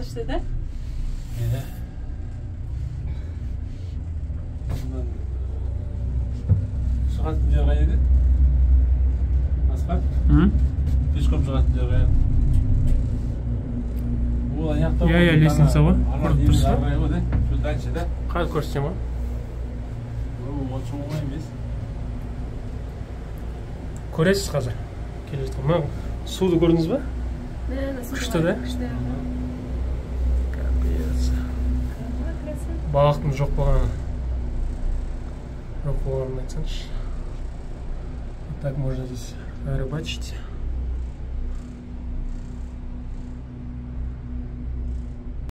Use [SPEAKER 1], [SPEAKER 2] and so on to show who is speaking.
[SPEAKER 1] Күшті да?
[SPEAKER 2] Иә. Шығатын жер қай еді? Асқар? Пешком шығатын жер қай еді? Ол аяқта.
[SPEAKER 3] Иә, иә, лестница ғой. Көріп тұрсыз
[SPEAKER 2] ба? Дальше, да?
[SPEAKER 3] Қазір көрсетемін ғой.
[SPEAKER 2] Ол оңай емес.
[SPEAKER 3] Көресіз қазір. Келе жатқан. Мына суды көрдіңіз ба? Күшті да?
[SPEAKER 1] Күшті.
[SPEAKER 3] Капец. Балықтың жоқ болғаны. Жоқ болғанын айтсаңшы. Вот так можно здесь рыбачить.